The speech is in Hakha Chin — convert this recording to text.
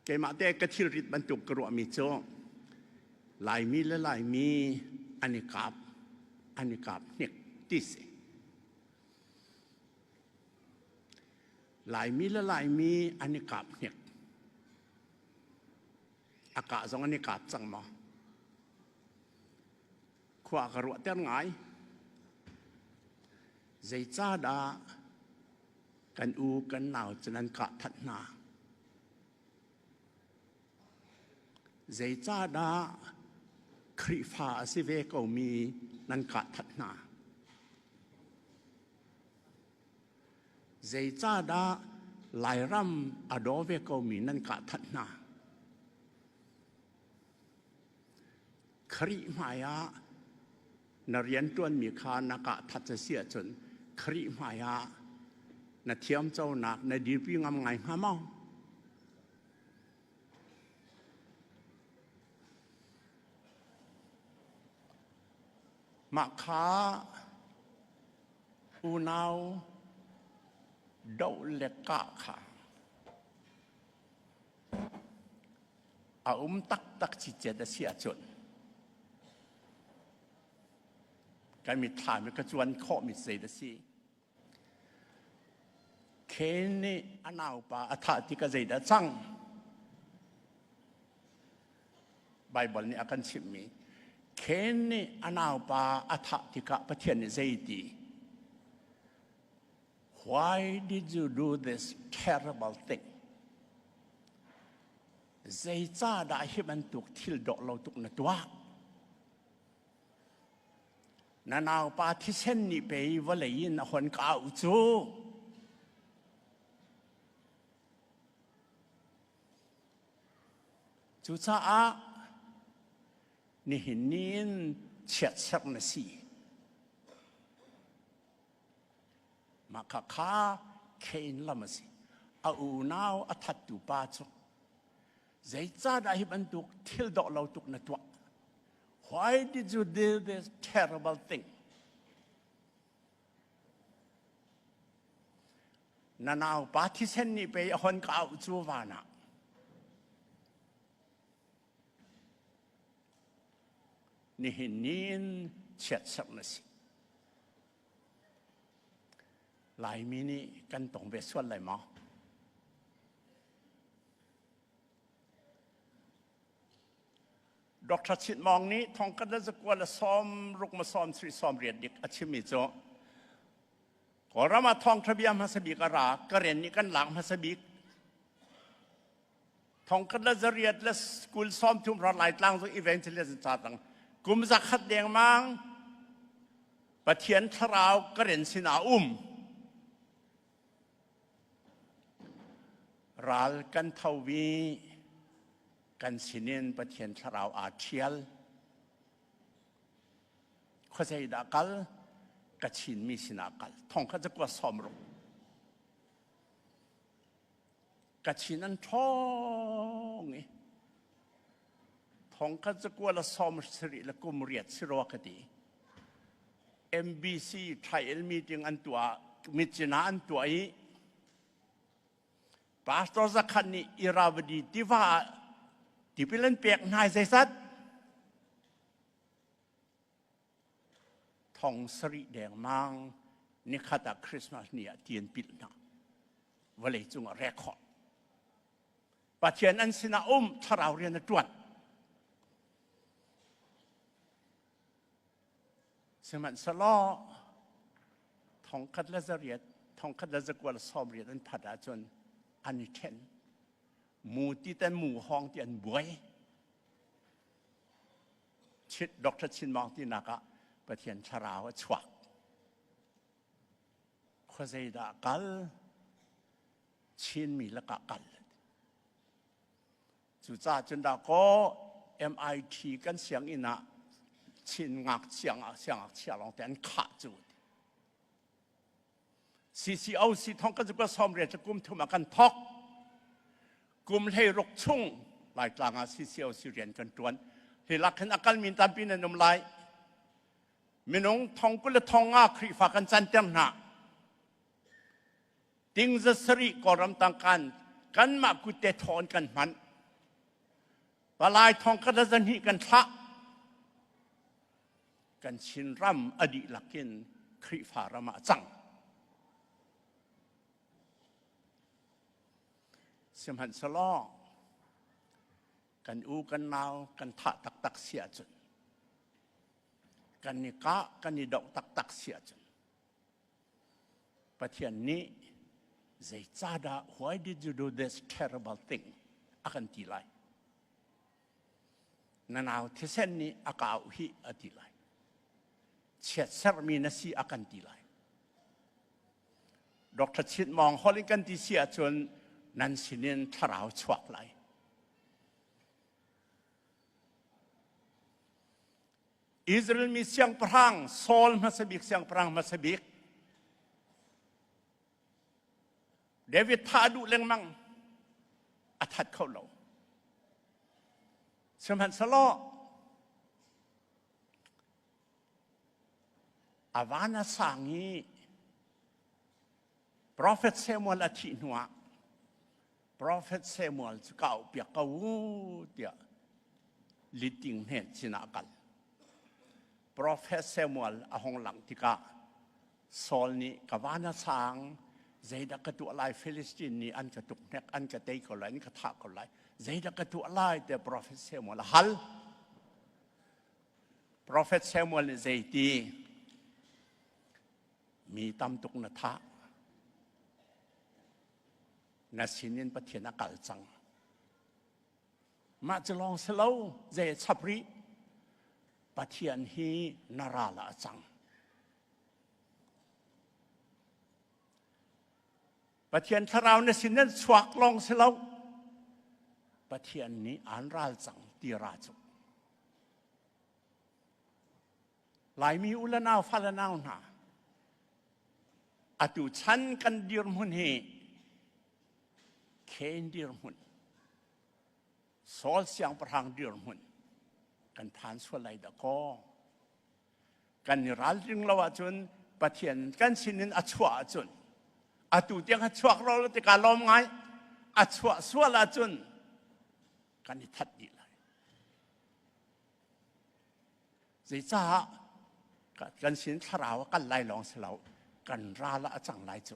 Keimah te ka thilrit bantuk ka ruahmi cu Laimi le Laimi an i kap an i kap hnik ti si. Laimi le Laimi an i kap hnik. A kah zong an i kap cang maw? Khua ka ruahter ngai. Zeicahdah kan u kan nau cu nan kah that hna? Zeicahdah Khrihfa a si ve komi nan kah that hna? Zeicahdah Lairam a daw ve komi nan kah that hna? Khrih hmaiah na rianṭuanmi kha na kah that a si ahcun Khrih hmaiah na thiamconak na dirpi ngam ngai hnga maw? Mah kha unau doh le kah kha A um taktak cicet a si ahcun kan mitthlam i ka cuan khawhmi zei a si. Cain nih a naupa a thah tikah zeidah cang? Baibal nih a kan chimhmi Cain nih a naupa a thah tikah Pathian nih zei ti? Why did you do this terrible thing? Zeicahdah hi bantuk thil dawh lo tuk na tuah? Na naupa thisen nih pei vawlei in a hon ka auh cu. Cucaah nihin ni in chiatserh na si. Mah khakha Cain lam a si. A unau a thattu pa cu zeicahdah hi bantuk thil dawh lo tuk na tuah? Why did you do this terrible thing? Na naupa thisen nih pei a hon ka auh cu van ah. Nihin ni in chiatserh na si. Laimi nih kan tong ve sual lai maw? Dr. Chin Mawng nih thongkhat le zakua le sawm ruk ma sawm sri sawm riat dik a chimmi cu Kawlram ah thawngṭha bia hmasa bik a ra Karen nih kan lak hmasa bik thongkhat le zariat le kul sawm thum rat lai tlang zong evangelism ca tang kum zakhat dengmang Pathian thlarau ka ren sinah um ral kan tho i kan sinin Pathian thlarau aa ṭhial khuazei dah kal ka Chinmi sinah kal thongkhat zakua sawm ruk Kachin an ṭhawng i thongkhat zakua le sawm sarih le kum riat si rua ka ti. MBC trial meeting an tuah Myitkyina an tuah i Pastor Zakhat nih Irrawaddy tiva ah tipil an pek hna zeizat Thong sarih dengmang nikhat ah Christmas ni ah ti an pilh hna. Vawlei cung ah record. Pathian an sinah um thlarau rian a ṭuan. Sihmanhsehlaw thongkhat le zariat, thongkhat le zakua le sawmriat an phat ahcun an i ṭhen. Mu ti ten mu hawng ti an buai. Dr. Chin Maung tinak ah Pathian thlarau a chuak. Khuazei dah kal? Chinmi lakah kal. Cucaah cun dah kaw MIT kan sianginn ah Chin ngakchia siangngakchia lawng te an khah cu. CCOC thong kan zuka sawm rian cu kum thum ah kan thok. Kum hlei ruk chung Laitlang ah CCOC rian kan tuan. Hi lak hin a kal min tampi nan um lai. Minung thong kul le thong nga Khrihfa kan canter hna. Ting za sarih Kawlram tangkan kanmah kutte thawn kan hman. Palai thong khat le zahnih kan thlah. Kan Chinram a dihlak in Khrihfa ram ah a cang. Sihmanhsehlaw kan u kan nau kan thah taktak si ahcun kan i kah kan i doh taktak si ahcun Pathian nih zeicahdah why did you do this terrible thing a kan ti lai. Na nau thisen nih a ka auh hi a ti lai. Chiatserhmi na si a kan ti lai. Dr. Chin Mawng holh in kan ti si ahcun nan sinin thlarau chuak lai. Israel mi siangpahrang Saul hmasa bik siangpahrang hmasa bik David thah duh lengmang a that kho lo. Sihmanhsehlaw a van a sang i Prophet Samuel a thih hnuah Prophet Samuel cu ka auhpiak ko u tiah liting hnet sinah a kal. Prophet Samuel a hung langh tikah Saul nih ka van a sang zeidah ka tuah lai Philistine nih an ka tuk hnek an ka tei ko lai an ka thah ko lai zeidah ka tuah lai tiah Prophet Samuel a hal. Prophet Samuel nih zeiti mi tam tuk na thah na sinin Pathian a kal cang. Mah cu lawng si lo, zei chap rih. Pathian hi na ral ah a cang. Pathian thlarau na sin in chuak lawng si lo. Pathian nih aan ral cang ti ra cu. Laimi u le nau fa le nau hna atu chan kan dirhmun hi Cain dirhmun Saul siangpahrang dirhmun kan phan sual lai dah kaw kan i ralring lo ahcun Pathian kan sinin a chuah ahcun atu tiang a chuak lo lo tikah lawm ngai a chuah sual ahcun kan i that dih lai Zeicah kan sin thlarau a kal lai lawng si lo, kan ral ah a cang lai cu.